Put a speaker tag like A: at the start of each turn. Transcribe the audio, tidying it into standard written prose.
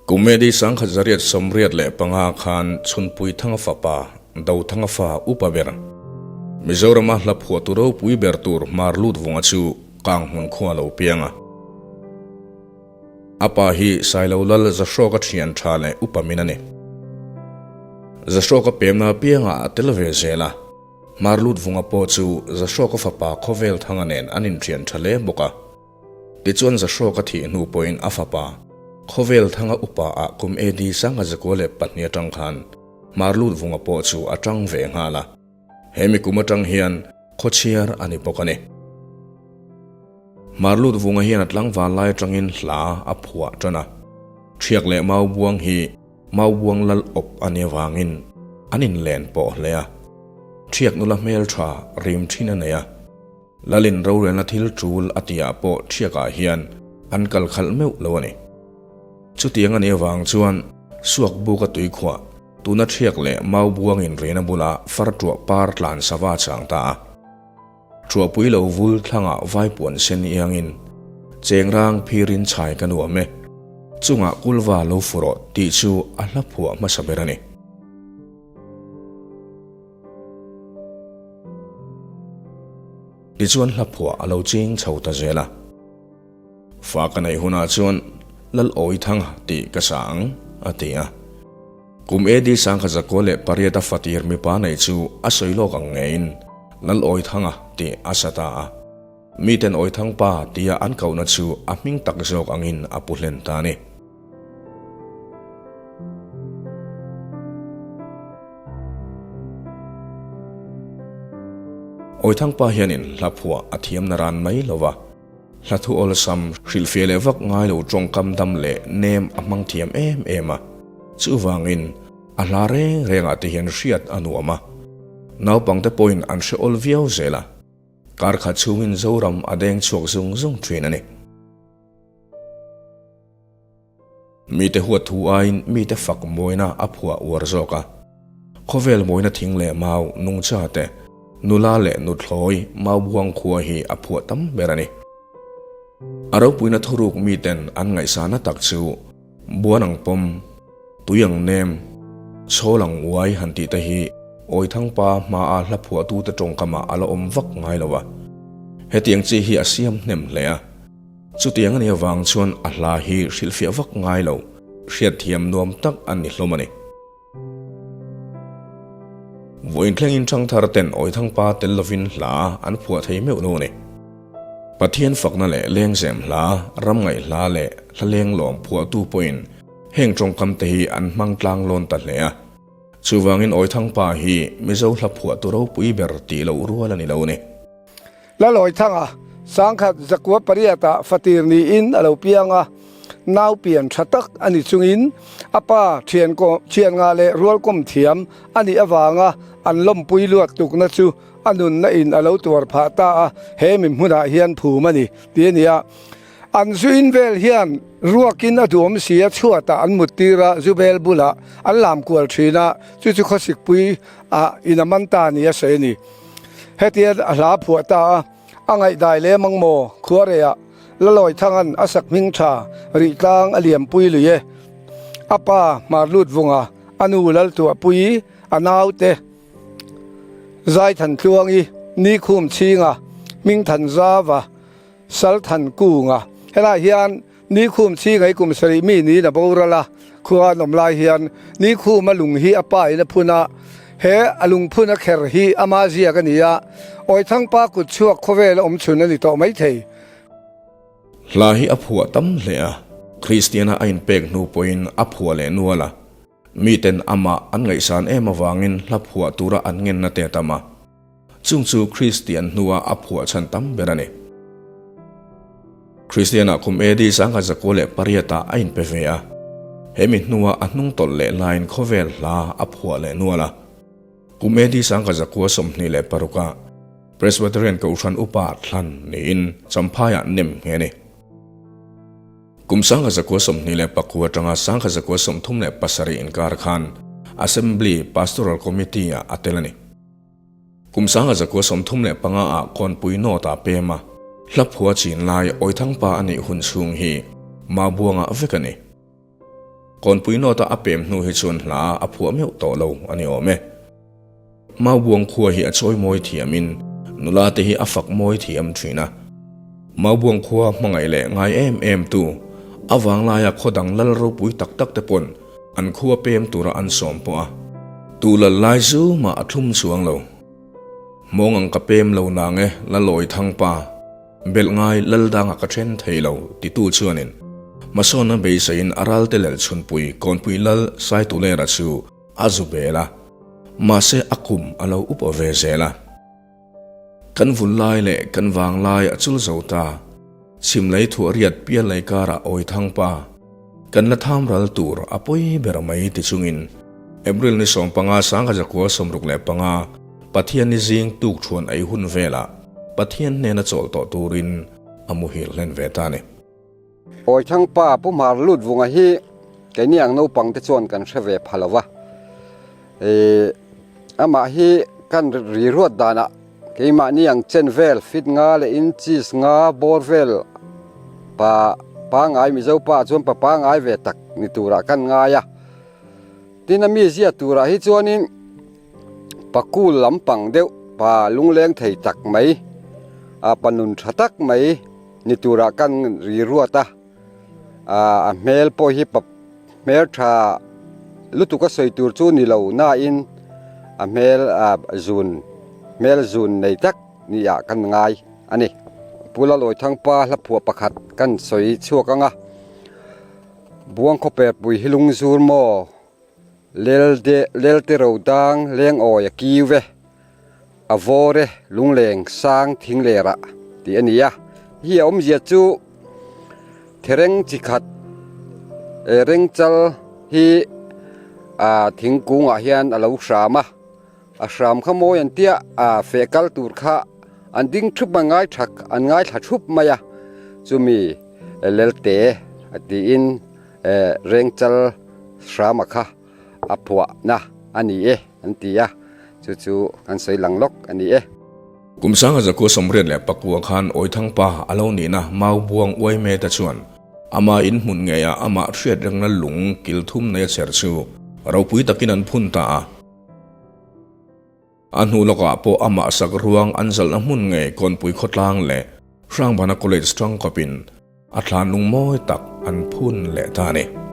A: Kumedi 1985 khan Chhunpui Thanga fapa, Dothanga fa upa ber, Mizorama hla phuahtu ropui ber tur Hmar Lut Vunga chu Kanghmun khua lo piang a. A pa hi Sailo Lal Zahrawka thian tha leh upa min a ni. Zahrawka pemna apiangah a tel ve zel a. Hmar Lut Vunga pawh chu Zahrawka fapa Khawvel Thanga nen an inthian tha hle bawk a. Tichuan Zahrawka thih hnu pawhin a fapa Khawvel Thanga upa ah kum AD 1902 atang khan Hmar Lut Vunga pawh chu a tang ve nghal a. He mi kum atang hian khawchhiar a ni bawk a ni. Hmar Lut Vunga hian a tlangval lai atangin hla a phuah tan a. Thiak leh Mau Buang hi Mau Buang lal awp a nih avangin an inlen pawh hle a. Thiak nula hmeltha rim thin a nei a. Lalin rorelna thil tul a tihah pawh Thiakah hian an kal khalh meuh lo a ni. Chutiang a nih avang chuan Suak Buka tuikhuah tuna Thiak leh Mau Buangin rina bulah far tuah par tlan sava chang ta a. Thuahpui lo vul thlangah vaipuan sen iangin chengrang phirin chhai ka nuam e, chungah kulva lo fu rawh tih chu a hla phuah hmasa ber a ni. Tichuan hla phuah a lo ching chho ta zel a. Fa ka neih hunah chuan Lal Awithanga tih ka sa ang, a ti a. Kum AD 1908 a fatir mipa nei chu a sawi lawk ang ngeiin Lal Awithanga tih a sa ta a. Miten Awithang pa tia an kohna chu a hming tak zawk angin a pu hlen ta a ni. Awithang pa hianin hla phuah a thiam na ran mai lo va, hla thu awlsam hrilhfiah leh vak ngai lo tawngkam dam leh nem a hmang thiam em em a. Chuvangin, a hla reng rengah te hian hriat a nuam a, naupangte pawhin an hre awl viau zel a, kar khat chhungin Zoram a deng chhuak zung zung thin a ni. Mite huat thu aiin mite fak mawina a phuah uar zawk a, khawvel mawina thing leh mau nungcha te, nula leh nuthlawi mau buang khua hi a phuah tam ber a ni. A ropuina thuruk miten an ngaihsana tak chu, Buan ang pawm, tui ang nem, chhawl ang uai han tih te hi Awithangpa hmaa hla phuahtute tawngkamah a la awm vak ngai lo a. Hetiang chi hi a siam hnem hle a. Chutiang a nih avang chuan a hla hi hrilhfiah vak ngai lo, hriatthiam nuam tak a ni hlawm a ni. Vawiin thlengin Thangthar ten Awithangpa tel lovin hla an phuah thei meuh lo a ni. Pathian fakna leh lengzem hla, ramngaih hla leh hla lenglawm phuahtu pawhin heng tawngkam te hi an hmang tlang lawn ta hle a. Chuvangin Awithangpa hi Mizo hla phuahtu ropui ber tih loh rual a ni lo a ni.
B: Lal Awithanga, 1908-ah fatir niin a lo piang a, nau pian tha tak a ni chungin a pa thian nga leh rualkawm thiam a nih avanga an lawmpui luat tukna chu a nunna in a lo tuar phah ta a, he mi hmunah hian phum a ni ti a ni a. An zu in vel hian ruakin a duhawm si a, chhuatah an mut tir a, zu bel bulah an lam kual thin a, chu chu khawsikpui ah in a man ta ni a sawi a ni. Hetia a hla phuah ta a, a ngaihdai lem ang maw? Khuareiah Lalawithanga'n a sak hming tha Rihtlang a liampui lui e. A pa Hmarlutvunga, a nu Laltuahpuii, a naute Zaithantluangi, Nikhum Chhinga, Hmingthanzava, Salthankunga. Helaiah hian Nikhum Chhinga hi kum sarih mi niin a boral a, khua an awm lai hian Nikhuma lung hi a pa in a phun a, he a lungphun a kher hi ama ziak a ni a, Awithangpa kut chhuak khawvel a awm chhun a ni tawh maithei.
A: Hla hi a phuah tam hle a, Kristiana a inpek hnu pawhin a phuah leh nual a. Miten amah an ngaihsan em avangin hla phuah tura an ngenna te a tam a. Chung chu Kristian hnua a phuah chhan tam ber a ni. Kristianah kum AD 1908 ah a inpe ve a. He mi hnua a hnung tawlh leh laiin khawvel hla a phuah leh nual a. Kum AD 1926 ah Presbyterian Kohhran Upa thlan niin Champhaiah nem nghe a ni. Kum 1929 atanga 1937 inkar khan Assembly Pastoral Committee-ah a tel a ni. Kum 1935 ah Kawnpui North-ah pem a, Hla phua chin lai Awithangpa a nih hun chhung hi Maubuangah vek a ni. Kawnpui nawta a pem hnu hi chuan hla a phuah meuh tawh lo a ni awm e. Maubuang khua hi a chawi mawi thiamin nula te hi a fak mawi thiam thin a. Maubuang khua hmangaih leh ngai em em tu, a vanglaia khaw dang lal ropui tak tak te pawn an khua pem tura an sawm pawh a. Tu lal lai zu mah a thlum chuang lo. Mawng ang ka pem lo nang e Lalawi Thangpa, belh ngai lal dangah ka then thei lo titu chuanin hmasawnna beiseiin a ralte lel chhunpui Kawnpui Lal Saitulera chu a zu bel a, mahse a kum a lo up ve zel a. Kan vul lai leh kan vang lai a chul zo ta, chhim lei thuah riat pial lei karah awi thang pa, kan la tham ral tur a pawi ber mai ti chungin April ni 15 1965 Pathian ni zing tuk thuan ei hun velah Pathian hnena chawl tawh turin a muhil hlen ve ta ni.
C: Awithang pa Pu Hmar lut vunga hi keini ang naupang te chuan kan hre ve pha lo va, ih amah hi kan ri ruat danah keimahni ang chen vel fit nga leh inches nga bawr vel pa pangai Mizo pa chuan pa pangai ve tak ni turah kan ngai a, tin a mizia turah hi chuanin pa kul lampang deuh pa lungleng thei tak mai a pa nun tha tak mai. Ni turah kan ri ruat a, a hmel pawh hi pa hmel tha lutuk a sawi tur chu ni lo nain a hmel zun hmel zun nei tak ni ah kan ngai a ni. Pu Lalawithangpa hla phuah pakhat kan sawi chhuak ang a, Buangkhawperpui hi lungzur maw, Lelte Lelte ro dang leng awi a kiu ve. A vawr e, lungleng sang thing lerah tih a ni a. Hi a awmzia chu thereng chi khat eh rengchal hi ah thingkungah hian a lo hram a, a hram kha mawi an tia ah feh kal tur kha an ding thup a ngai thak an ngaithla thup mai a, chumi lelte a tiin eh rengchal hrama kha a phuahna a ni e an ti a, chu chu kan sawi lang lawk a ni e.
A: Kum sanga zakua 84 khan Awithangpa a lo nihna Maubuang Uaimeta chuan ama in hmun ngeiah amah hriat rengna lung kil thum nei a chher chu ropui takin an phun ta a. A hnu lawkah pawh amah sak ruang an zalhna hmun ngei Kawnpui khawtlang leh Hrangbana College tangkawpin a thlan lung mawi tak an phun leh ta a ni.